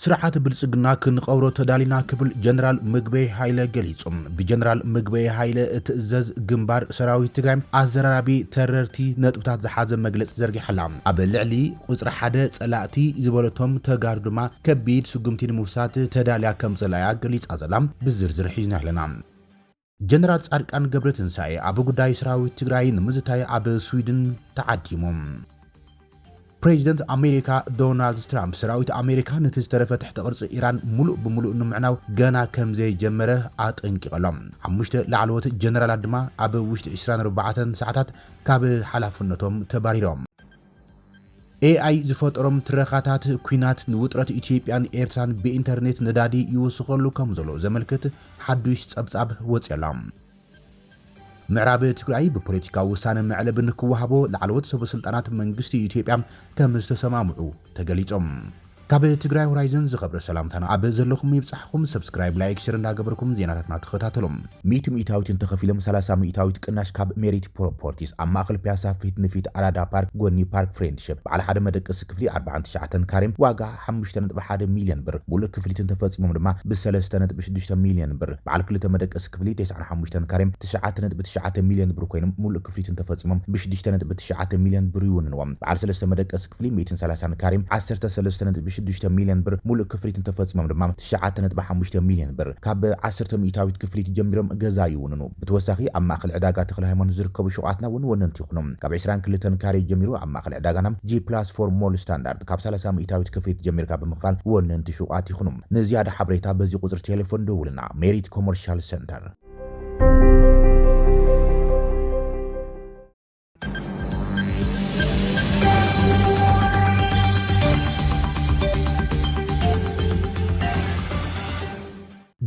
ስርዓት ብልጽግና ክንቐብሮ ተዳሊና ክብል ጀነራል ምግበይ ሃይለ ገሊጹ። ብጀነራል ምግበይ ሃይለ እትእዘዝ ግንባር ሰራዊት ትግራይ ኣዘራራቢ ተረርቲ ነጥብታት ዝሓዘ መግለጺ ዘርጊሓላ። ኣብ ልዕሊ ቁጽሪ ሓደ ጸላእቲ ዝበለቶም ተጋሩ ድማ ከቢድ ስጉምቲ ንምውሳድ ተዳልያ ከም ዘላያ ገሊጻ ዘላ ብዝርዝር ሒዝና ኣለና። ጀነራል ጻድቃን ገብረትንሳኤ ኣብ ጉዳይ ሰራዊት ትግራይ ንምዝታይ ኣብ ስዊድን ተዓዲሙ። ፕሬዚደንት ኣሜሪካ ዶናልድ ትራምፕ ሰራዊት ኣሜሪካ ነቲ ዝተረፈ ትሕቲ ቅርጺ ኢራን ሙሉእ ብሙሉእ ንምዕናው ገና ከም ዘይጀመረ ኣጠንቂቐሎም። ሓሙሽተ ላዕለዎት ጀነራላት ድማ ኣብ ውሽጢ ዕስራን ኣርባዕተን ሰዓታት ካብ ሓላፍነቶም ተባሪሮም። ኤኣይ ዝፈጠሮም ትረኻታት ኲናት ንውጥረት ኢትዮጵያን ኤርትራን ብኢንተርኔት ነዳዲ ይውስኸሉ ከም ዘሎ ዘመልክት ሓዱሽ ጸብጻብ ወጺኣሎም። ምዕራብ ትግራይ ብፖለቲካዊ ውሳነ መዕለቢ ንክወሃቦ ላዕለዎት ሰበ ስልጣናት መንግስቲ ኢትዮጵያ ከም ዝተሰማምዑ ተገሊጾም። ካብ ትግራይ ሆራይዘን ዝኸብረ ሰላምታና ኣብ ዘለኹም ይብጻሕኹም። ሰብስክራይብ፣ ላይክ፣ ሸር እንዳገበርኩም ዜናታትና ተኸታተሉ። ሚእቲ ሚእታዊት እንተኸፊሎም ሰላሳ ሚእታዊት ቅናሽ ካብ ሜሪት ፕሮፖርቲስ ኣብ ማእኸል ፒያሳ ፊት ንፊት ኣራዳ ፓርክ ጎኒ ፓርክ ፍሬንድሽፕ። በዓል ሓደ መደቀሲ ክፍሊ ኣርባዓን ትሽዓተን ካሬ ዋጋ ሓሙሽተ ነጥቢ ሓደ ሚልዮን ብር፣ ሙሉእ ክፍሊት እንተፈጺሞም ድማ ብሰለስተ ነጥቢ ሽዱሽተ ሚልዮን ብር፣ በዓል ክልተ መደቀሲ ክፍሊ ተስዓን ሓሙሽተን ካሬ ትሽዓተ ነጥቢ ትሽዓተ ሚልዮን ብር ኮይኖም ሙሉእ ክፍሊት እንተፈጺሞም ብሽዱሽተ ነጥቢ ትሽዓተ ሚልዮን ብር ይውንንዎም። በዓል ሰለስተ መደቀሲ ክፍሊ ሚእትን ሰላሳን ካሬ ዓሰርተ ሰለስተ ነጥቢ ሽዱሽተ ሚልዮን ብር ሙሉእ ክፍሊት እንተፈጺሞም ድማ ትሽዓተ ነጥቢ ሓሙሽተ ሚልዮን ብር ካብ ዓሰርተ ሚእታዊት ክፍሊት ጀሚሮም ገዛ ይውንኑ። ብተወሳኺ ኣብ ማእኸል ዕዳጋ ተኽለ ሃይማኖት ዝርከቡ ሹቓትና እውን ወነንቲ ይኹኑ። ካብ ዕስራን ክልተን ካሬ ጀሚሩ ኣብ ማእኸል ዕዳጋና ጂ ፕላስ ፎር ሞል ስታንዳርድ ካብ ሰላሳ ሚእታዊት ክፍሊት ጀሚርካ ብምኽፋል ወነንቲ ሹቓት ይኹኑ። ንዝያዳ ሓበሬታ በዚ ቁፅሪ ቴሌፎን ደውልና። ሜሪት ኮመርሻል ሰንተር።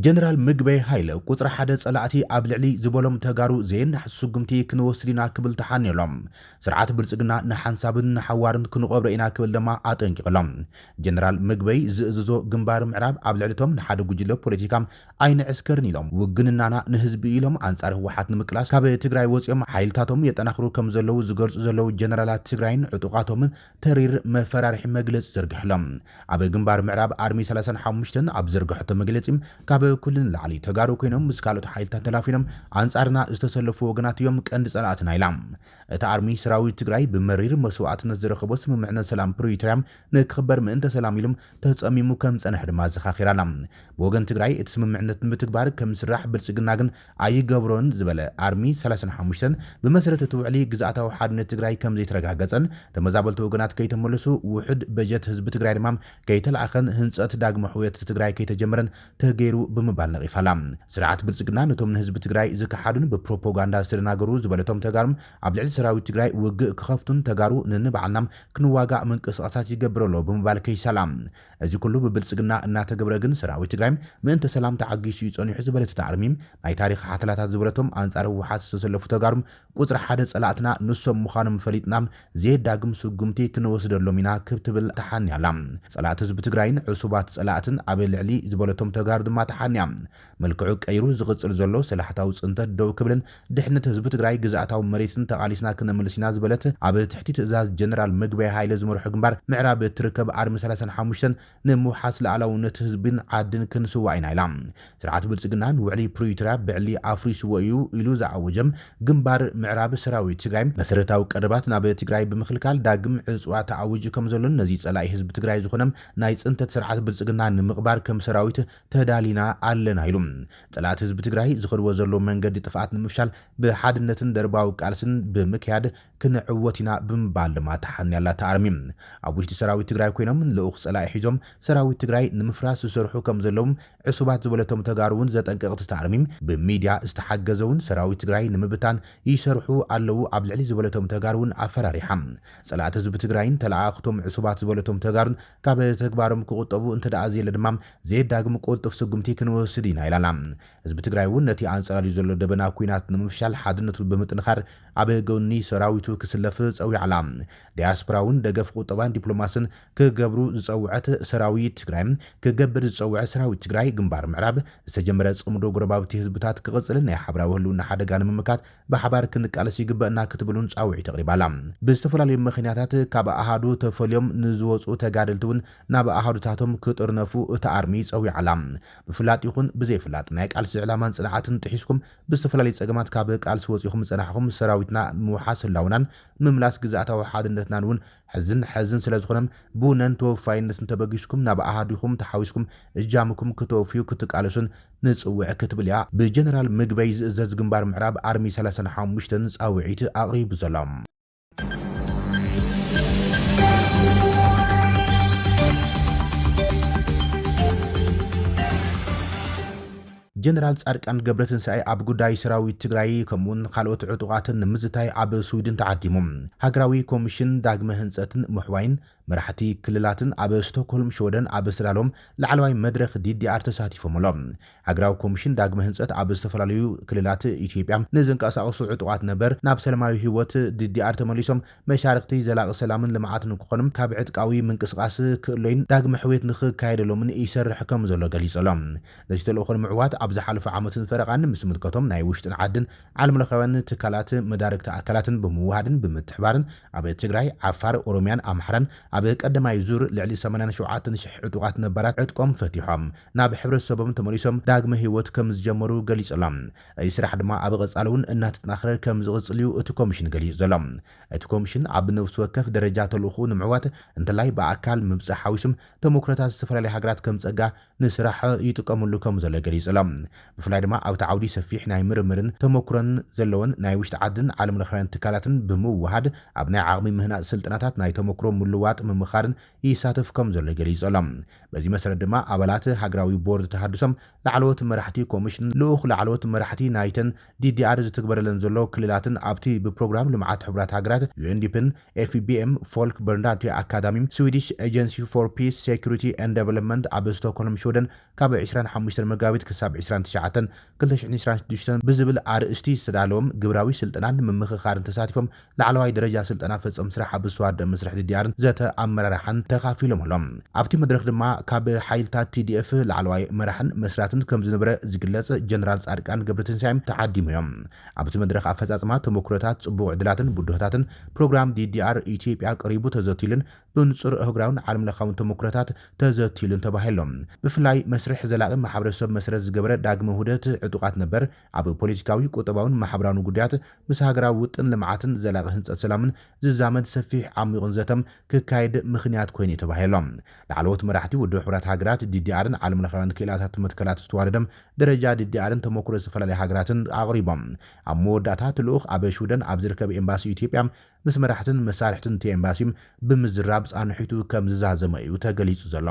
ጀነራል ምግበይ ሃይለ ቁፅሪ ሓደ ፀላእቲ ኣብ ልዕሊ ዝበሎም ተጋሩ ዘየናሕስ ስጉምቲ ክንወስድ ኢና ክብል ተሓንየሎም። ስርዓት ብልፅግና ንሓንሳብን ንሓዋርን ክንቐብሮ ኢና ክብል ድማ ኣጠንቂቕሎም። ጀነራል ምግበይ ዝእዝዞ ግንባር ምዕራብ ኣብ ልዕሊቶም ንሓደ ጉጅለ ፖለቲካ ኣይንዕስከርን ኢሎም፣ ውግንናና ንህዝቢ ኢሎም ኣንጻር ህወሓት ንምቅላስ ካብ ትግራይ ወፂኦም ሓይልታቶም የጠናኽሩ ከም ዘለዉ ዝገልጹ ዘለዉ ጀነራላት ትግራይን ዕጡቓቶምን ተሪር መፈራርሒ መግለጺ ዘርጊሕሎም። ኣብ ግንባር ምዕራብ ኣርሚ ሰላሳን ሓሙሽተን ኣብ ዘርግሐቶ መግለጺ፣ ካብ ኩሉ ንላዕሊ ተጋሩ ኮይኖም ምስ ካልኦት ሓይልታት ተላፊኖም ኣንጻርና ዝተሰለፉ ወገናት እዮም ቀንዲ ጸላእትና ኢላ። እቲ ኣርሚ ሰራዊት ትግራይ ብመሪር መስዋእትነት ዝረኸቦ ስምምዕነት ሰላም ፕሪቶርያ ንክኽበር ምእንተ ሰላም ኢሉም ተጸሚሙ ከም ዝጸንሐ ድማ ዘኻኺራና። ብወገን ትግራይ እቲ ስምምዕነት ንምትግባር ከም ዝስራሕ ብልጽግና ግን ኣይገብሮን ዝበለ ኣርሚ ሰላሳን ሓሙሽተን ብመሰረት እቲ ውዕሊ ግዝኣታዊ ሓድነት ትግራይ ከም ዘይተረጋገጸን ተመዛበልቲ ወገናት ከይተመለሱ ውሑድ በጀት ህዝቢ ትግራይ ድማ ከይተላኣኸን ህንጸት ዳግመ ሕውየት ትግራይ ከይተጀመረን ተገይሩ ብምባል ነቒፋላ። ስርዓት ብልጽግና ነቶም ንህዝቢ ትግራይ ዝከሓዱን ብፕሮፓጋንዳ ዝተደናገሩ ዝበለቶም ተጋሩም ኣብ ልዕሊ ሰራዊት ትግራይ ውግእ ክኸፍቱን ተጋሩ ንንባዕልና ክንዋጋእ ምንቅስቓሳት ይገብር ኣሎ ብምባል ከይሳላ። እዚ ኩሉ ብብልጽግና እናተገብረ ግን ሰራዊት ትግራይ ምእንተ ሰላም ተዓጊሱ እዩ ጸኒሑ ዝበለት እታ ኣርሚ፣ ናይ ታሪኽ ሓተላታት ዝበለቶም ኣንጻር ህወሓት ዝተሰለፉ ተጋሩም ቁጽሪ ሓደ ጸላእትና ንሶም ምዃኖም ፈሊጥና ዘየዳግም ስጉምቲ ክንወስደሎም ኢና ክብ ትብል ተሓንያ ኣላ። ጸላእቲ ህዝቢ ትግራይን ዕሱባት ጸላእትን ኣብ ልዕሊ ዝበለቶም ተጋሩ ድማ ተሓንያ። መልክዑ ቀይሩ ዝቕጽል ዘሎ ሰላሕታዊ ጽንተት ደው ክብልን ድሕነት ህዝቢ ትግራይ ግዝኣታዊ መሬትን ተቓሊስና ክነምልስ ኢና ዝበለት ኣብ ትሕቲ ትእዛዝ ጀነራል ምግበይ ሃይለ ዝመርሖ ግንባር ምዕራብ እትርከብ ኣርሚ ሰላሳን ሓሙሽተን ንምውሓስ ሉዓላውነት ህዝብን ዓድን ክንስዋእ ኢና ኢላ። ስርዓት ብልጽግና ንውዕሊ ፕሪቶርያ ብዕሊ ኣፍሪስዎ እዩ ኢሉ ዝኣወጀም ግንባር ምዕራብ ሰራዊት ትግራይ መሰረታዊ ቀረባት ናብ ትግራይ ብምኽልካል ዳግም ዕፅዋ ተኣዊጁ ከም ዘሎን ነዚ ጸላኢ ህዝቢ ትግራይ ዝኾነ ናይ ጽንተት ስርዓት ብልጽግና ንምቕባር ከም ሰራዊት ተዳሊና ኣለና ኢሉ። ጸላእቲ ህዝቢ ትግራይ ዝኸድዎ ዘለዉ መንገዲ ጥፍኣት ንምፍሻል ብሓድነትን ደርባዊ ቃልስን ብምክያድ ክንዕወት ኢና ብምባል ድማ ተሓንያላ ተኣርሚ። ኣብ ውሽጢ ሰራዊት ትግራይ ኮይኖም ልኡኽ ጸላኢ ሒዞም ሰራዊት ትግራይ ንምፍራስ ዝሰርሑ ከም ዘለዎም ዕሱባት ዝበለቶም ተጋሩ እውን ዘጠንቀቕቲ ተኣርሚ። ብሚድያ ዝተሓገዘ እውን ሰራዊት ትግራይ ንምብታን ይሰርሑ ኣለዉ ኣብ ልዕሊ ዝበለቶም ተጋሩ እውን ኣፈራሪሓ። ጸላእቲ ህዝቢ ትግራይን ተለኣኣኽቶም ዕሱባት ዝበለቶም ተጋሩን ካብ ተግባሮም ክቑጠቡ እንተ ደኣ ዘየለ ድማ ዘየዳግም ቅልጡፍ ስጉምቲ ክንወስድ ኢና ኢላና። ህዝቢ ትግራይ እውን ነቲ ኣንጸላልዩ ዘሎ ደበና ኲናት ንምፍሻል ሓድነቱ ብምጥንኻር ኣብ ጎኒ ሰራዊቱ ክስለፍ ጸዊዓላ። ዲያስፖራ እውን ደገፍ ቁጠባን ዲፕሎማስን ክገብሩ ዝጸውዐት ሰራዊት ትግራይ፣ ክገብር ዝጸውዐ ሰራዊት ትግራይ፣ ግንባር ምዕራብ ዝተጀመረ ጽምዶ ጎረባብቲ ህዝብታት ክቕጽልን ናይ ሓበራዊ ህልውና ሓደጋ ንምምካት ብሓባር ክንቃለስ ይግበእና ክትብል እውን ጻውዒት ኣቕሪባላ። ብዝተፈላለዩ ምኽንያታት ካብ ኣሃዱ ተፈልዮም ንዝወፁ ተጋደልቲ እውን ናብ ኣሃዱታቶም ክጥርነፉ እታ ኣርሚ ጸዊዓላ። ብፍላጥ ይኹን ብዘይፍላጥ ናይ ቃልሲ ዕላማን ጽንዓትን ጥሒስኩም ብዝተፈላለዩ ጸገማት ካብ ቃልሲ ወጺኹም ዝጸናሕኹም ሰራዊትና ምውሓስ ህላውናን ምምላስ ግዝኣታዊ ሓድነትናን እውን ሕዝን ሕዝን ስለ ዝኾነ ብውነን ተወፋይነትን ተበጊስኩም ናብ ኣሃዲኹም ተሓዊስኩም እጃምኩም ክተወፍዩ ክትቃለሱን ንጽውዕ ክትብል እያ ብጀነራል ምግበይ ዝእዘዝ ግንባር ምዕራብ ኣርሚ ሰላሳን ሓሙሽተን ጻውዒት ኣቕሪቡ ዘሎ። ጀነራል ጻድቃን ገብረትንሳኤ ኣብ ጉዳይ ሰራዊት ትግራይ ከምኡውን ካልኦት ዕጡቓትን ንምዝታይ ኣብ ስዊድን ተዓዲሙ። ሃገራዊ ኮሚሽን ዳግመ ህንጸትን ምሕዋይን መራሕቲ ክልላትን ኣብ ስቶክሆልም ሽወደን ኣብ ዝተዳለዎም ላዕለዋይ መድረኽ ዲዲኣር ተሳቲፎም ኣሎ። ሃገራዊ ኮሚሽን ዳግመ ህንጸት ኣብ ዝተፈላለዩ ክልላት ኢትዮጵያ ንዝንቀሳቐሱ ዕጡቓት ነበር ናብ ሰላማዊ ህይወት ዲዲኣር ተመሊሶም መሻርክቲ ዘላቒ ሰላምን ልምዓትን ክኾኑ ካብ ዕጥቃዊ ምንቅስቓስ ክእለዩን ዳግመ ሕውየት ንክካየደሎምን ይሰርሕ ከም ዘሎ ገሊጹ ኣሎ። ነዚ ተልእኾ ንምዕዋት ኣብ ዝሓለፈ ዓመትን ፈረቓን ምስ ምልከቶም ናይ ውሽጥን ዓድን ዓለም ለኻውያን ትካላት መዳርግቲ ኣካላትን ብምውሃድን ብምትሕባርን ኣብ ትግራይ፣ ዓፋር፣ ኦሮሚያን ኣምሓራን ኣብ ቀዳማይ ዙር ልዕሊ ሰማንያን ሸውዓተን ሽሕ ዕጡቓት ነባራት ዕጥቆም ፈቲሖም ናብ ሕብረተሰቦም ተመሊሶም ዳግመ ህይወት ከም ዝጀመሩ ገሊጹ ኣሎ። እዚ ስራሕ ድማ ኣብ ቐጻሊ እውን እናተጠናኸረ ከም ዝቕጽል እዩ እቲ ኮሚሽን ገሊጹ ዘሎ። እቲ ኮሚሽን ኣብ ነፍሲ ወከፍ ደረጃ ተልእኾኡ ንምዕዋት እንተላይ ብኣካል ምብጻሕ ሓዊሱም ተሞክሮታት ዝተፈላለዩ ሃገራት ከም ጸጋ ንስራሕ ይጥቀምሉ ከም ዘሎ ገሊጹ ኣሎ። ብፍላይ ድማ ኣብቲ ዓውዲ ሰፊሕ ናይ ምርምርን ተሞክሮን ዘለወን ናይ ውሽጢ ዓድን ዓለም ለኻውያን ትካላትን ብምውሃድ ኣብ ናይ ዓቕሚ ምህናጽ ስልጠናታት ናይ ተሞክሮ ምልዋጥ ምምኻርን ይሳተፍ ከም ዘሎ ገሊጹ ኣሎ። በዚ መሰረት ድማ ኣባላት ሃገራዊ ቦርድ ተሃድሶም ላዕለዎት መራሕቲ ኮሚሽን ልኡኽ ላዕለዎት መራሕቲ ናይተን ዲዲኣር ዝትግበረለን ዘሎ ክልላትን ኣብቲ ብፕሮግራም ልምዓት ሕቡራት ሃገራት ዩኤንዲፒን ኤፍቢኤም ፎልክ በርናርዲ ኣካዳሚ ስዊዲሽ ኤጀንሲ ፎር ፒስ ሴኩሪቲ ኤንድ ዴቨሎፕመንት ኣብ ስቶክሆልም ሽወደን ካብ ዕስራን ሓሙሽተን መጋቢት ክሳብ ዕስራን ትሽዓተን ክልተ ሽሕን ዕስራን ሽዱሽተን ብዝብል ኣርእስቲ ዝተዳለዎም ግብራዊ ስልጠናን ምምኽኻርን ተሳቲፎም ላዕለዋይ ደረጃ ስልጠና ፈጸም ስራሕ ኣብ ዝተዋደደ መስርሕ ዲዲኣርን ዘተ ኣመራርሓን ተኻፊሎም ኣለዉ። ኣብቲ መድረኽ ድማ ካብ ሓይልታት ቲዲኤፍ ላዕለዋይ መራሕን መስራትን ከም ዝነበረ ዝግለጽ ጀነራል ጻድቃን ገብረትንሳኤ ተዓዲሙ እዮም። ኣብቲ መድረኽ ኣፈጻጽማ ተሞክሮታት፣ ጽቡቕ ዕድላትን ብድሆታትን ፕሮግራም ዲዲኣር ኢትዮጵያ ቀሪቡ ተዘትዩሉን ብንጹር ኣህጉራውን ዓለም ለኻውን ተሞክሮታት ተዘትዩሉን ተባሂሎም። ብፍላይ መስርሕ ዘላቒ ማሕበረሰብ መሰረት ዝገበረ ዳግመ ውህደት ዕጡቓት ነበር ኣብ ፖለቲካዊ፣ ቁጠባውን ማሕበራውን ጉዳያት ምስ ሃገራዊ ውጥን ልምዓትን ዘላቒ ህንጸት ሰላምን ዝዛመድ ሰፊሕ ዓሚቑን ዘተም ክካየድ ምኽንያት ኮይኑ እዩ ተባሂሎም። ላዕለዎት መራሕቲ ውድብ ሕቡራት ሃገራት ዲዲኣርን ዓለም ለኻውያን ክኢላታት መትከላት ዝተዋደደም ደረጃ ዲዲኣርን ተሞክሮ ዝተፈላለዩ ሃገራትን ኣቕሪቦም። ኣብ መወዳእታ እቲ ልኡኽ ኣብ ሽውደን ኣብ ዝርከብ ኤምባሲ ኢትዮጵያ ምስ መራሕትን መሳርሕትን እቲ ኤምባሲ ብምዝራብ ጻንሒቱ ከም ዝዛዘመ እዩ ተገሊጹ ዘሎ።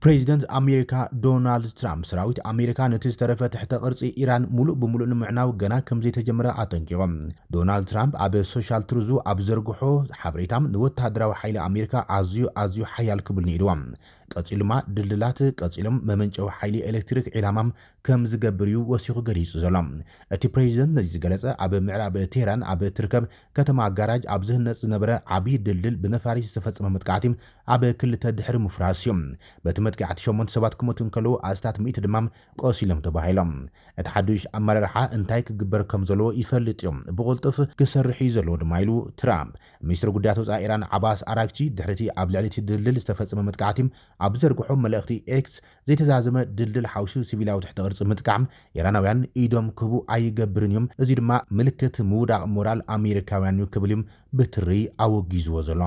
ፕሬዚደንት ኣሜሪካ ዶናልድ ትራምፕ ሰራዊት ኣሜሪካ ነቲ ዝተረፈ ትሕተ ቅርጺ ኢራን ሙሉእ ብሙሉእ ንምዕናው ገና ከም ዘይተጀመረ ኣጠንቂቖም። ዶናልድ ትራምፕ ኣብ ሶሻል ትሩዙ ኣብ ዘርግሖ ሓበሬታ ንወተሃደራዊ ሓይሊ ኣሜሪካ ኣዝዩ ኣዝዩ ሓያል ክብል ንኢድዎም። ቀጺሉ ድማ ድልድላት ቀጺሎም መመንጨዊ ሓይሊ ኤሌክትሪክ ዒላማም ከም ዝገብር እዩ ወሲኹ ገሊጹ ዘሎ። እቲ ፕሬዚደንት ነዚ ዝገለጸ ኣብ ምዕራብ ቴህራን ኣብ እትርከብ ከተማ ጋራጅ ኣብ ዝህነጽ ዝነበረ ዓብዪ ድልድል ብነፋሪት ዝተፈጸመ መጥቃዕቲ ኣብ ክልተ ድሕሪ ምፍራስ እዩ። በቲ መጥቃዕቲ ሸሞንተ ሰባት ክሞቱ እንከለዉ ኣስታት ሚእቲ ድማ ቆሲሎም ተባሂሎም። እቲ ሓዱሽ ኣመራርሓ እንታይ ክግበር ከም ዘለዎ ይፈልጥ እዩ፣ ብቕልጡፍ ክሰርሕ እዩ ዘለዎ ድማ ኢሉ ትራምፕ። ሚኒስትሪ ጉዳያት ወጻኢ ኢራን ዓባስ ኣራግቺ ድሕሪቲ ኣብ ልዕሊ እቲ ድልድል ዝተፈጸመ መጥቃዕቲ ኣብ ዘርግሖ መልእኽቲ ኤክስ ዘይተዛዘመ ድልድል ሓዊሱ ሲቪላዊ ትሕተ ቅርጺ ምጥቃዕ ኢራናውያን ኢዶም ክህቡ ኣይገብርን እዮም፣ እዚ ድማ ምልክት ምውዳቕ ሞራል ኣሜሪካውያን እዩ ክብል እዩ ብትሪ ኣወጊዝዎ ዘሎ።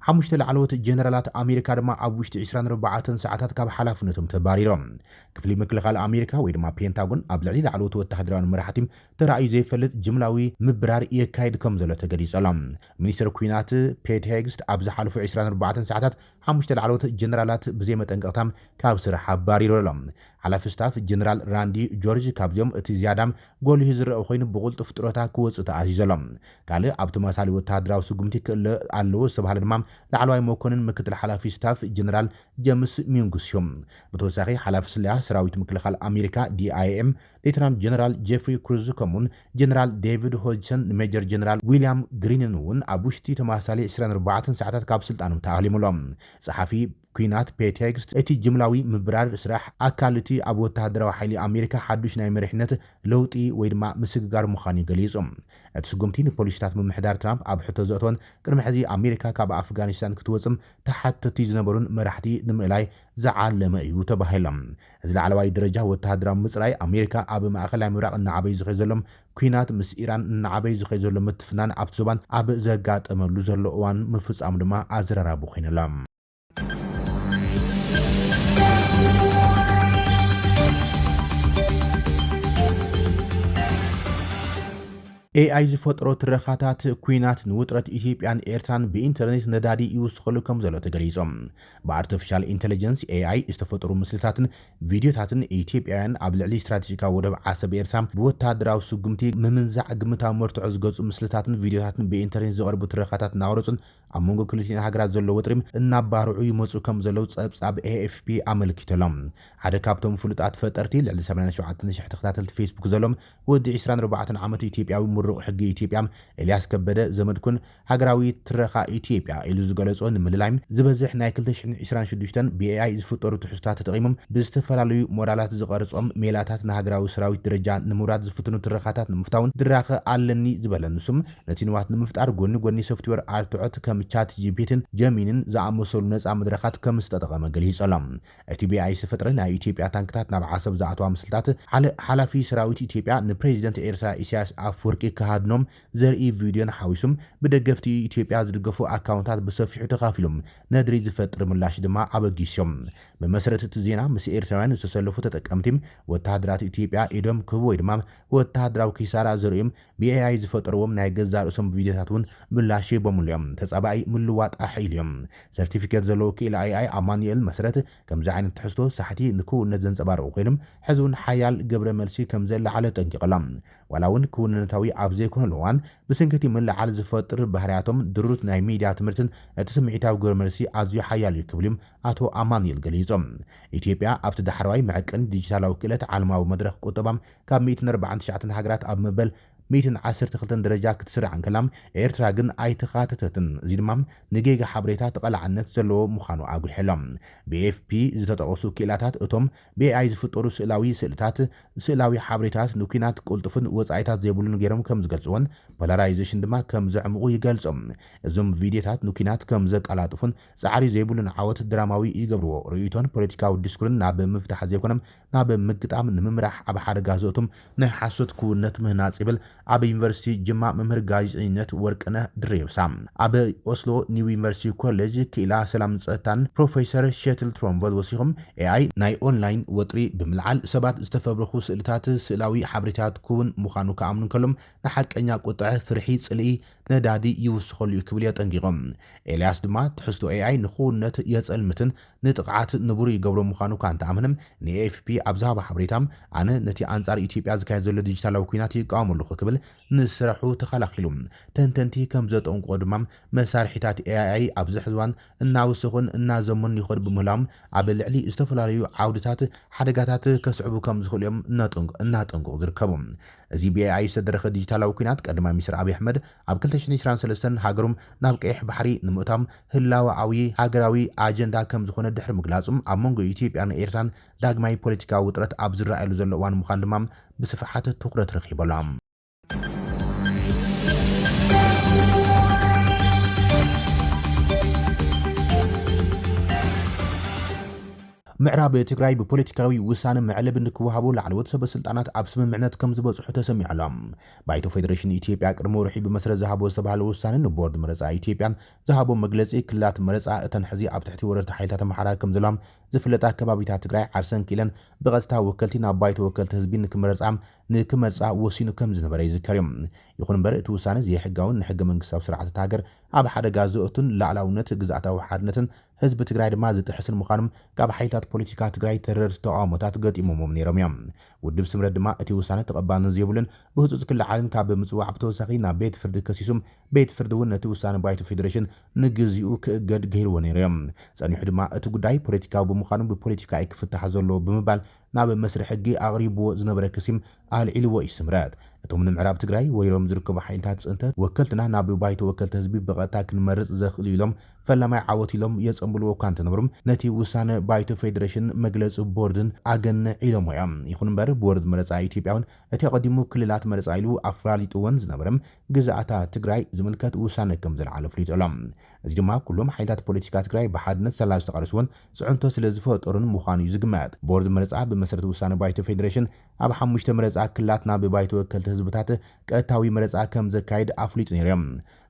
ሓሙሽተ ላዕለዎት ጀነራላት ኣሜሪካ ድማ ኣብ ውሽጢ ዕስራን ኣርባዕተን ሰዓታት ካብ ሓላፍነቶም ተባሪሮም። ክፍሊ ምክልኻል ኣሜሪካ ወይ ድማ ፔንታጎን ኣብ ልዕሊ ላዕለዎት ወተሃደራውያን መራሕቲ ተራእዩ ዘይፈልጥ ጅምላዊ ምብራር የካይድ ከም ዘሎ ተገሊጹ ኣሎ። ሚኒስትር ኲናት ፔት ሄግስት ኣብ ዝሓለፉ ዕስራን ኣርባዕተን ሰዓታት ሓሙሽተ ላዕለዎት ጀነራላት ብዘይ መጠንቀቕታ ካብ ስራሕ ኣባሪሩ ኣሎ። ሓላፊ ስታፍ ጀነራል ራንዲ ጆርጅ ካብዚኦም እቲ ዝያዳ ጎሊሁ ዝረአ ኮይኑ፣ ብቕልጡፍ ጥሮታ ክወፅእ ተኣዚዙ ኣሎ። ካልእ ኣብ ተመሳሳሊ ወተሃደራዊ ስጉምቲ ክእለ ኣለዎ ዝተባህለ ድማ ላዕለዋይ መኮንን ምክትል ሓላፊ ስታፍ ጀነራል ጀምስ ሚንጉስ እዩ። ብተወሳኺ ሓላፊ ስለያ ሰራዊት ምክልኻል ኣሜሪካ ዲ ኣይ ኤም ሌተናንት ጀነራል ጄፍሪ ክሩዝ ከምኡውን ጀነራል ዴቪድ ሆጅሰን ንሜጀር ጀነራል ዊልያም ግሪንን እውን ኣብ ውሽጢ ተመሳሳሊ ዕስራን ኣርባዕተን ሰዓታት ካብ ስልጣኖም ተኣሊሙ ኣሎ። ጸሓፊ ኲናት ፔት ሄግስት እቲ ጅምላዊ ምብራር ስራሕ ኣካል እቲ ኣብ ወተሃደራዊ ሓይሊ ኣሜሪካ ሓዱሽ ናይ መሪሕነት ለውጢ ወይ ድማ ምስግጋር ምዃኑ እዩ ገሊጹ። እቲ ስጉምቲ ንፖሊሲታት ምምሕዳር ትራምፕ ኣብ ሕቶ ዘእተወን ቅድሚ ሕዚ ኣሜሪካ ካብ ኣፍጋኒስታን ክትወጽም ተሓተቲ ዝነበሩን መራሕቲ ንምእላይ ዝዓለመ እዩ ተባሂሎም። እዚ ላዕለዋይ ደረጃ ወተሃደራዊ ምጽራይ ኣሜሪካ ኣብ ማእኸላይ ምብራቕ እናዓበዩ ዝኸዩ ዘሎም ኲናት ምስ ኢራን እናዓበዩ ዝኸዩ ዘሎ ምትፍናን ኣብቲ ዞባን ኣብ ዘጋጠመሉ ዘሎ እዋን ምፍጻሙ ድማ ኣዘራራቢ ኮይኑሎ። ኤኣይ ዝፈጥሮ ትረኻታት ኲናት ንውጥረት ኢትዮጵያን ኤርትራን ብኢንተርኔት ነዳዲ ይውስኸሉ ከም ዘሎ ተገሊጾም። ብኣርቲፊሻል ኢንተለጀንስ ኤኣይ ዝተፈጠሩ ምስልታትን ቪድዮታትን ኢትዮጵያውያን ኣብ ልዕሊ ስትራቴጂካዊ ወደብ ዓሰብ ኤርትራ ብወተሃደራዊ ስጉምቲ ምምንዛዕ ግምታዊ መርትዖ ዝገልጹ ምስልታትን ቪድዮታትን ብኢንተርኔት ዝቐርቡ ትረኻታት እናቐረጹን ኣብ መንጎ ክልቲኤን ሃገራት ዘሎ ወጥሪ እናባርዑ ይመጹ ከም ዘለዉ ጸብጻብ ኤ ኤፍ ፒ ኣመልኪቱ ኣሎ። ሓደ ካብቶም ፍሉጣት ፈጠርቲ ልዕሊ ሰማንያን ሸውዓተን ሽሕ ተኸታተልቲ ፌስቡክ ዘሎም ወዲ ዕስራን ኣርባዕተን ዓመት ኢትዮጵያዊ ምሩቕ ሕጊ ኢትዮጵያ ኤልያስ ከበደ ዘመድኩን ሃገራዊ ትረኻ ኢትዮጵያ ኢሉ ዝገለጾ ንምልላይ ዝበዝሕ ናይ ክልተ ሽሕን ዕስራን ሽዱሽተን ብኤኣይ ዝፍጠሩ ትሕዝቶታት ተጠቒሞም ብዝተፈላለዩ ሞዳላት ዝቐርጾም ሜላታት ንሃገራዊ ሰራዊት ደረጃ ንምውራድ ዝፍትኑ ትረኻታት ንምፍታውን ድራኸ ኣለኒ ዝበለ ንሱም ነቲ ንዋት ንምፍጣር ጎኒ ጎኒ ሶፍትዌር ኣርትዖት ከም ቻት ጂ ፒ ቲን ጀሚኒን ዝኣመሰሉ ነጻ መድረኻት ከም ዝተጠቐመ ገሊጹ ኣሎ። እቲ ብኤኣይ ዝተፈጥረ ናይ ኢትዮጵያ ታንክታት ናብ ዓሰብ ዝኣተዋ ምስልታት ሓለ-፣ ሓላፊ ሰራዊት ኢትዮጵያ ንፕሬዚደንት ኤርትራ ኢሳያስ ኣፍወርቂ ክሃድኖም ዘርኢ ቪድዮን ሓዊሱም ብደገፍቲ ኢትዮጵያ ዝድገፉ ኣካውንታት ብሰፊሑ ተኻፊሎም ነድሪ ዝፈጥር ምላሽ ድማ ኣበጊሶም። ብመሰረት እቲ ዜና ምስ ኤርትራውያን ዝተሰለፉ ተጠቀምቲ ወተሃደራት ኢትዮጵያ ኢዶም ክህቡ ወይ ድማ ወተሃደራዊ ኪሳራ ዘርእዮም ብኤኣይ ዝፈጠርዎም ናይ ገዛእ ርእሶም ቪድዮታት እውን ምላሽ ሂቦምሉ እዮም። ተጻባኢ ምልዋጥ ኣሕኢሉ እዮም። ሰርቲፊኬት ዘለዎ ክኢላ ኤኣይ ኣማኑኤል መሰረት ከምዚ ዓይነት ትሕዝቶ ሳሕቲ ንክውንነት ዘንጸባርቑ ኮይኖም ሕዚ እውን ሓያል ግብረ መልሲ ከም ዘለዓለ ጠንቂቑ ኣሎ። ዋላ እውን ክውንነታዊ ኣብ ዘይኮነሉ እዋን ብሰንኪ እቲ ምልዓል ዝፈጥር ባህርያቶም ድሩት ናይ ሚድያ ትምህርትን እቲ ስምዒታዊ ግብረ መልሲ ኣዝዩ ሓያል እዩ ክብሉ እዮም ኣቶ ኣማኑኤል ገሊጾም። ኢትዮጵያ ኣብቲ ዳሕረዋይ መዐቀኒ ዲጂታላዊ ክእለት ዓለማዊ መድረኽ ቁጠባ ካብ ሚእትን ኣርባዓን ትሽዓተን ሃገራት ኣብ መበል ሚእትን ዓሰርተ ክልተን ደረጃ ክትስራዕ እንከላ ኤርትራ ግን ኣይተኻተተትን። እዚ ድማ ንጌጋ ሓበሬታ ተቐላዕነት ዘለዎ ምዃኑ ኣጉሊሑ ኣሎ። ብኤፍፒ ዝተጠቐሱ ክኢላታት እቶም ብኤኣይ ዝፍጠሩ ስእላዊ ስእልታት፣ ስእላዊ ሓበሬታታት ንኲናት ቅልጡፍን ወጻኢታት ዘይብሉን ገይሮም ከም ዝገልጽዎን ፖላራይዜሽን ድማ ከም ዘዕምቑ ይገልጾም። እዞም ቪድዮታት ንኲናት ከም ዘቀላጥፉን ጻዕሪ ዘይብሉን ዓወት ድራማዊ ይገብርዎ። ርእይቶን ፖለቲካዊ ዲስኩርን ናብ ምፍታሕ ዘይኮነ ናብ ምግጣም ንምምራሕ ኣብ ሓደጋ ዘእቱም ናይ ሓሶት ክውነት ምህናጽ ይብል ኣብ ዩኒቨርሲቲ ጅማ መምህር ጋዜጠኝነት ወርቅነህ ድሬብሳ። ኣብ ኦስሎ ኒው ዩኒቨርሲቲ ኮሌጅ ክኢላ ሰላም ጸጥታን ፕሮፌሰር ሸትል ትሮምበል ወሲኹም ኤኣይ ናይ ኦንላይን ወጥሪ ብምልዓል ሰባት ዝተፈብረኹ ስእልታት ስእላዊ ሓበሬታት ክውን ምዃኑ ክኣምኑ እንከሎም ንሓቀኛ ቁጥዐ ፍርሒ ጽልኢ ነዳዲ ይውስኸሉ እዩ ክብል የጠንቂቖም። ኤልያስ ድማ ትሕዝቶ ኤኣይ ንክውንነት የጸልምትን ንጥቕዓት ንቡር ይገብሮ ምዃኑ እኳ እንተኣመነ ንኤኤፍፒ ኣብ ዝሃቦ ሓበሬታ ኣነ ነቲ ኣንጻር ኢትዮጵያ ዝካየድ ዘሎ ዲጂታላዊ ኲናት ይቃወም ኣለኹ ክብል ንስራሑ ተኸላኺሉ። ተንተንቲ ከም ዘጠንቅቖ ድማ መሳርሒታት ኤኣይ ኣብዚ ሕዚ እዋን እናወሰኹን እናዘመኑን ይኸዱ ብምህላዎም ኣብ ልዕሊ ዝተፈላለዩ ዓውድታት ሓደጋታት ከስዕቡ ከም ዝኽእሉ እዮም እናጠንቅ-፣ እናጠንቀቑ ዝርከቡ። እዚ ብኤኣይ ዝተደረኸ ዲጂታላዊ ኲናት ቀዳማይ ሚኒስትር ኣብይ ኣሕመድ ኣብ ክልተ ሽሕን ዕስራን ሰለስተን ሃገሮም ናብ ቀይሕ ባሕሪ ንምእታዎም ህላወኣዊ ሃገራዊ ኣጀንዳ ከም ዝኾነ ድሕሪ ምግላጹም ኣብ መንጎ ኢትዮጵያን ኤርትራን ዳግማይ ፖለቲካዊ ውጥረት ኣብ ዝረኣየሉ ዘሎ እዋን ምዃኑ ድማ ብስፍሓት ትኹረት ረኺቡ ኣሎ። ምዕራብ ትግራይ ብፖለቲካዊ ውሳነ መዕለቢ ንክወሃቦ ላዕለዎት ሰበ ስልጣናት ኣብ ስምምዕነት ከም ዝበጽሑ ተሰሚዑ ኣሎ። ባይቶ ፌዴሬሽን ኢትዮጵያ ቅድሚ ወርሒ ብመስረት ዝሃቦ ዝተባህለ ውሳነ ንቦርድ መረጻ ኢትዮጵያ ዝሃቦ መግለጺ ክልላት መረጻ እተን ሕዚ ኣብ ትሕቲ ወረርቲ ሓይልታት ኣምሓራ ከም ዘለዋ ዝፍለጣ ከባቢታት ትግራይ ዓርሰን ክኢለን ብቐጥታ ወከልቲ ናብ ባይቶ ወከልቲ ህዝቢ ንክመረጻ ንክመርጻ ወሲኑ ከም ዝነበረ ይዝከር እዩ። ይኹን እምበር እቲ ውሳነ ዘይሕጋውን ንሕገ መንግስታዊ ስርዓት እታ ሃገር ኣብ ሓደጋ ዘእቱን ላዕላውነት ግዝኣታዊ ሓድነትን ህዝቢ ትግራይ ድማ ዝጥሕስን ምዃኖም ካብ ሓይልታት ፖለቲካ ትግራይ ተረርቲ ተቃውሞታት ገጢሞሞም ነይሮም እዮም። ውድብ ስምረት ድማ እቲ ውሳነ ተቐባልነት ዘይብሉን ብህፁፅ ክለዓልን ካብ ምፅዋዕ ብተወሳኺ ናብ ቤት ፍርዲ ከሲሱም ቤት ፍርዲ እውን ነቲ ውሳነ ባይቶ ፌዴሬሽን ንግዚኡ ክእገድ ገይርዎ ነይሩ እዮም። ጸኒሑ ድማ እቲ ጉዳይ ፖለቲካዊ ብምዃኑ ብፖለቲካ እዩ ክፍታሕ ዘለዎ ብምባል ናብ መስርሒ ሕጊ ኣቕሪብዎ ዝነበረ ክሲም ኣልዒልዎ እዩ ስምረት። እቶም ንምዕራብ ትግራይ ወሪሮም ዝርከቡ ሓይልታት ፅንተት ወከልትና ናብ ባይቶ ወከልቲ ህዝቢ ብቐጥታ ክንመርፅ ዘኽእሉ ኢሎም ፈላማይ ዓወት ኢሎም የፀንብልዎ እኳ እንተነበሩም ነቲ ውሳነ ባይቶ ፌዴሬሽን መግለፂ ቦርድን ኣገንዕ ኢሎሞ እዮም። ይኹን እምበር ቦርድ መረፃ ኢትዮጵያ እውን እቲ ኣቐዲሙ ክልላት መረፃ ኢሉ ኣፈላሊጥወን ዝነበረ ግዝኣታ ትግራይ ዝምልከት ውሳነ ከም ዘልዓለ ኣፍሊጡ ኣሎ። እዚ ድማ ኩሎም ሓይልታት ፖለቲካ ትግራይ ብሓድነት ሰላ ዝተቓለስዎን ፅዕንቶ ስለ ዝፈጠሩን ምዃኑ እዩ ዝግመት። ቦርድ መረፃ ብመሰረት ውሳነ ባይቶ ፌዴሬሽን ኣብ ሓሙሽተ መረፃ ክልላት ናብ ባይቶ ወከልቲ ህዝብታት ቀጥታዊ መረፃ ከም ዘካይድ ኣፍሊጡ ነይሩ እዮም።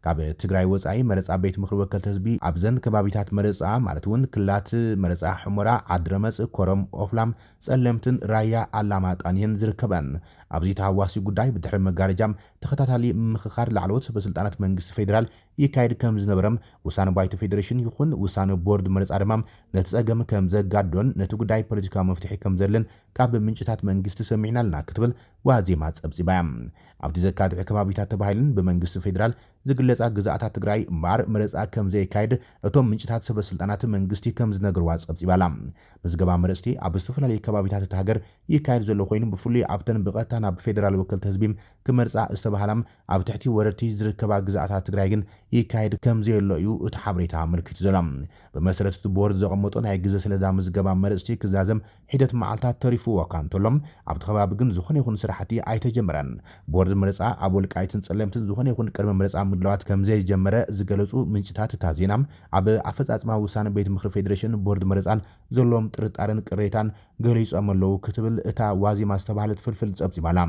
ካብ ትግራይ ወፃኢ መረፃ ቤት ምኽሪ ወከልቲ ህዝቢ ኣብዘን ከባቢታት መረፃ ማለት እውን ክልላት መረፃ ሕሞራ፣ ዓድረመፅ፣ ኮረም፣ ኦፍላም፣ ፀለምትን ራያ ኣላማጣን እየን ዝርከበን። ኣብዚ ተሃዋሲ ጉዳይ ብድሕሪ መጋረጃ ተኸታታሊ ምምኽኻር ላዕለዎት ሰበስልጣናት መንግስቲ ፌዴራል ይካየድ ከም ዝነበረም ውሳነ ባይቶ ፌዴሬሽን ይኹን ውሳነ ቦርድ መረፃ ድማ ነቲ ፀገም ከም ዘጋድዶን ነቲ ጉዳይ ፖለቲካዊ መፍትሒ ከም ዘድልን ካብ ምንጭታት መንግስቲ ሰሚዕና ኣለና ክትብል ዋዜማ ፀብፂባ እያ። ኣብቲ ዘካትዑ ከባቢታት ተባሂለን ብመንግስቲ ፌዴራል ዝግለፃ ግዝኣታት ትግራይ እምበኣር መረፃ ከም ዘየካየድ እቶም ምንጭታት ሰበስልጣናት መንግስቲ ከም ዝነገርዋ ፀብፂባ ኣላ። ምዝገባ መረፅቲ ኣብ ዝተፈላለዩ ከባቢታት እታ ሃገር ይካየድ ዘሎ ኮይኑ ብፍሉይ ኣብተን ብቐጥታ ናብ ፌዴራል ወከልቲ ህዝቢ ክመርፃ ዝተባህላ ኣብ ትሕቲ ወረርቲ ዝርከባ ግዝኣታት ትግራይ ግን ይካየድ ከም ዘየሎ እዩ እቲ ሓበሬታ ኣመልኪቱ ዘሎ። ብመሰረት እቲ ቦርድ ዘቐመጦ ናይ ግዘ ሰሌዳ ምዝገባ መረፅቲ ክዛዘም ሒደት መዓልታት ተሪፍዎ እኳ እንተሎ ኣብቲ ከባቢ ግን ዝኾነ ይኹን ስራሕቲ ኣይተጀመረን። ቦርድ መረፃ ኣብ ወልቃይትን ፀለምትን ዝኾነ ይኹን ቅድመ መረፃ ምድላዋት ከም ዘይጀመረ ዝገለፁ ምንጭታት እታ ዜና ኣብ ኣፈፃፅማ ውሳነ ቤት ምኽሪ ፌዴሬሽን ቦርድ መረፃን ዘለዎም ጥርጣረን ቅሬታን ገሊፆም ኣለዉ ክትብል እታ ዋዜማ ዝተባህለት ፍልፍል ፀብፂባ ኣላ።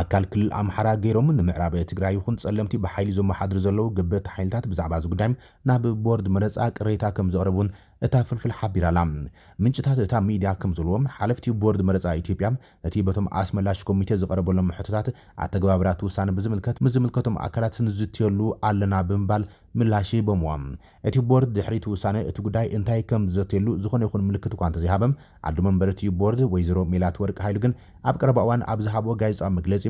ኣካል ክልል ኣምሓራ ገይሮም ንምዕራብ ትግራይ ይኹን ፀለምቲ ብሓይሊ ዘመሓድሩ ዘለዉ ገበቲ ሓይልታት ብዛዕባ እዚ ጉዳይ ናብ ቦርድ መረፃ ቅሬታ ከም ዘቕረቡ እውን እታ ፍልፍል ሓቢራ ኣላ። ምንጭታት እታ ሚድያ ከም ዝበልዎም ሓለፍቲ ቦርድ መረፃ ኢትዮጵያ ነቲ በቶም ኣስመላሽ ኮሚቴ ዝቐረበሎም ሕቶታት ኣተገባብራት ውሳነ ብዝምልከት ምስ ዝምልከቶም ኣካላት ንዝትየሉ ኣለና ብምባል ምላሽ ሂቦምዎም። እቲ ቦርድ ድሕሪ እቲ ውሳነ እቲ ጉዳይ እንታይ ከም ዝዘትየሉ ዝኾነ ይኹን ምልክት እኳ እንተዘይሃበም፣ ዓዲ መንበር እቲ ቦርድ ወይዘሮ ሜላት ወርቅ ሃይሉ ግን ኣብ ቀረባ እዋን ኣብ ዝሃብዎ ጋዜጣዊ መግለፂ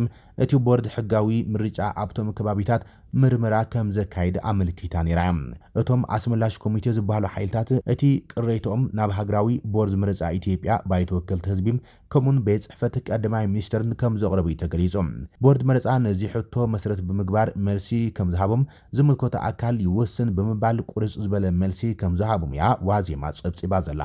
እቲ ቦርድ ሕጋዊ ምርጫ ኣብቶም ከባቢታት ምርመራ ከም ዘካይድ ኣመልኪታ ነይራ። እቶም ኣስመላሽ ኮሚቴ ዝበሃሉ ሓይልታት እቲ ቅሬትኦም ናብ ሃገራዊ ቦርድ መረፃ ኢትዮጵያ ባይቶ ወከልቲ ህዝቢ ከምኡን ቤት ጽሕፈት ቀዳማይ ሚኒስተርን ከም ዘቕረቡ እዩ ተገሊጹ። ቦርድ መረፃ ነዚ ሕቶ መሰረት ብምግባር መልሲ ከም ዝሃቦም ዝምልከቶ ኣካል ይወስን ብምባል ቁርፅ ዝበለ መልሲ ከም ዝሃቦም እያ ዋዜማ ጸብጺባ ዘላ።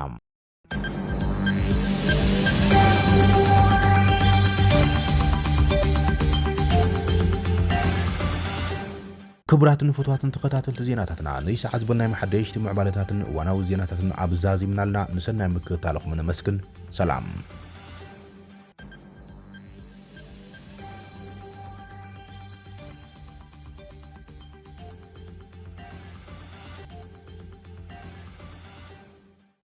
ክቡራትን ፍቱዋትን ተኸታተልቲ ዜናታትና፣ ነዚ ሰዓት ዝበልናዮም ሓደሽቲ ምዕባለታትን እዋናዊ ዜናታትን ኣብዛዚምና ኣለና። ንሰናይ ምክትታልኹም ነመስግን። ሰላም።